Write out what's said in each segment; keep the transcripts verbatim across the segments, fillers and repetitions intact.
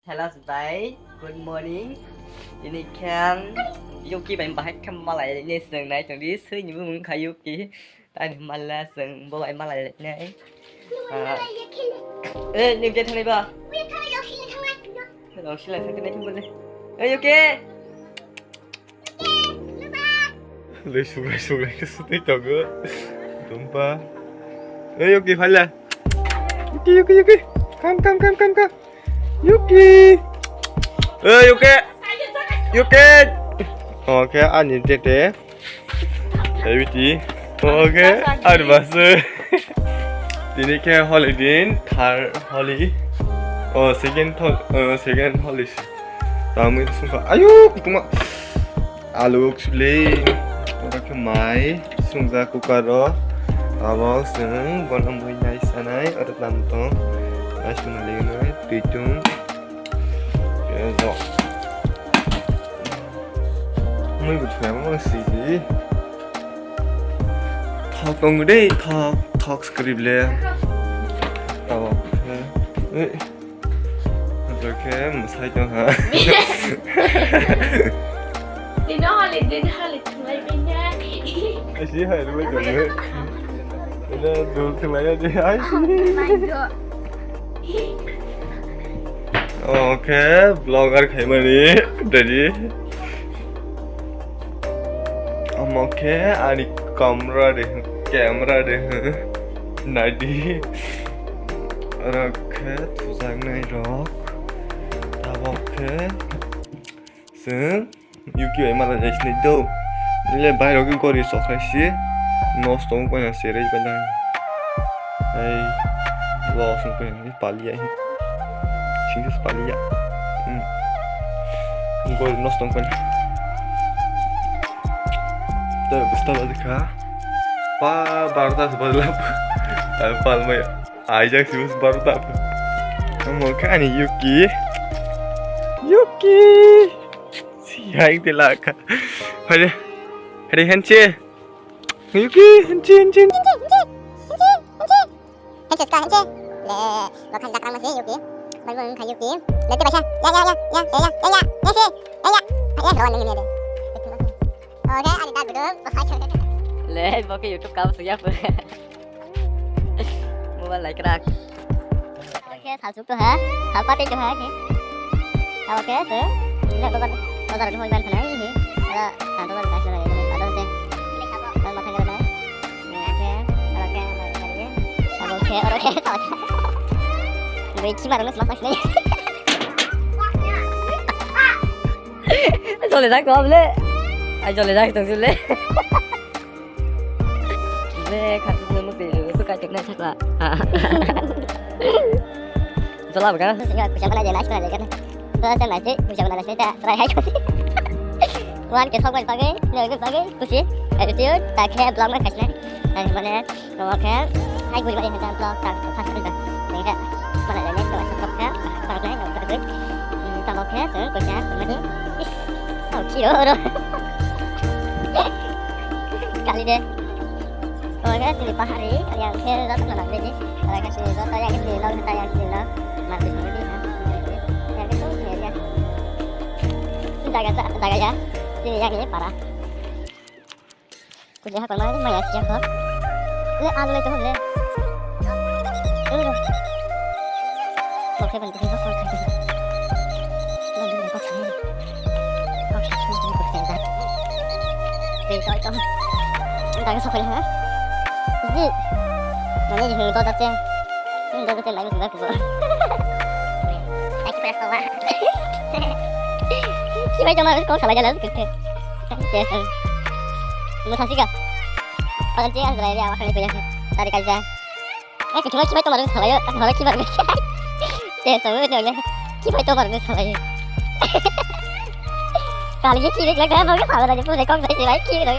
Hello, bye. Good morning. Ini khan Yuki bai bahai khe malai ni swngnai tongdi, swi ni bumung kha Yuki. Tani mala swng bo bai malai nai. Ah. Eh, ni je thanai ba? Rok sila thang nai bole. Eh, Yuki. Lei suglai suglai khe sutwi tongo. Tumpa. Ei, Yuki, phaila. Yuki, Yuki, Yuki. Come, come, come, come, come. Yuki. Ei, Yuki. Yuki. Okay, ani tete. Ei, Yuki. Okay, ani basu. Tini khe holi din, thar holi. Oh, second hol-, oh, second holi. Tamwi sungkha. Ayo, kutuma. Alu sule. Oro khe mai sungjak cooker o. Abo chwng bono mui nai sanai. Oro tamo tong. Nai suna liginai. Twi tung. Piyaj rok. Mui bo thwngma sidi. Thok tongo de, thok, thok script le. Tabok khe, eh, tabok khe mwsai tong ha. Dino hali, din hali thwnglaibina. Asi hai rwbai tongo. Ina dul thwnglaio de, ai. Oke, vlogger khaimani ready. Omo khe ani kamra de, camera de, nadi. Oro khe thujaknai rok. Tabok khe chwng Yuki bai malai nai sinai do. Le bai rok gori sok hai si. Nos tong ko na sere ba nang. Ai, lo song ko ni palia hi. Sing palia. Hmm. Gori nos tong ko. To gusta ba dikha. Pa barda se badla. Ai pal mai. Ai jak si bus barda. Omo khe ani Yuki. Yuki. Siyai de laka. Hadi. Hadi hanche. Yuki, hanche, hanche. Hanche, hanche. Hanche, ska, hanche. Le, lo khan jakang masi Yuki. Bal bal khan Yuki. Le, te baisa. Ya, ya, ya, ya, ya, ya, ya, ya, si. Ya, ya. Ya, ya, lo nang ni de. Oke, ani ta gudu. Le, bo ke YouTube ka suya pura. Mobile lai krak. Oke, salsuk to ha, salpate to ha ke. Oke, se. Ini bazar, bazar ni hoi ban khanai ni. Ada tanto bazar ni hoi ban, ada se. Kalau makan kalau naik. Oke, oke, oke. Oke, oke. Gue cuma harus masak sini. Jole dak to le. Ai jole dak to le. Le khatuk le mukti le suka tek na sakla. Jala baga. Singa kusa bana je, nice bana je kan. To sa nice, kusa bana je ta try hai. Wan ke sok bai pagai, ne bai pagai, kusi. Attitude ta khe blog ma khasne. Ani mane Oke, hai guri bai hentan vlog ta first time ta. Nengke mana le next vlog ta. Vlog nai nong ta guri. Hmm, ta oke, so ko ja ko mani. Oh, kiro ro. Kali de. Oke, sini pahari, yang ke jatuh mana lagi. Kalau ke sini jatuh, yang ke sini lo, kita yang sini lo. Mati sini di ha. Yang ke sini ya. Jaga jaga ya. Sini yang ini parah. Kuliah apa lagi maya siapa? Le alu itu le. Aduh. Kok saya bentuk ini kok saya. Lagi kok saya. Kok saya ini kok saya. Besok itu. Entah ke siapa ya? Ini. Mana di sini kota sih? Ini kota sih lagi sudah kuat. Lagi pedas kau. Siapa cuma harus kau salah jalan gitu. Mo thangsi ka. Pajan chini ang drai ria, wakhani paya. Tari kaisa. Eh, kibai kibai tomar salayo, hora kibai. Te sabu ne ne. Kibai tomar salayo. Kali ye kibai lagda mo ke salayo, pura kom sai kibai kibai.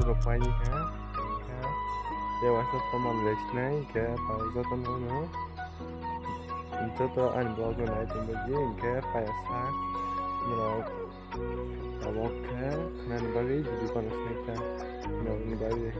Rok pai ha. Hwnkhe, ya waisa tomon lesnai, hwnkhe, jotono, joto ani vlog no nai tongbaidi, hwnkhe, payasa, norok, Abo khe khnani bagwi video bana sinai kha, norokni bagwi.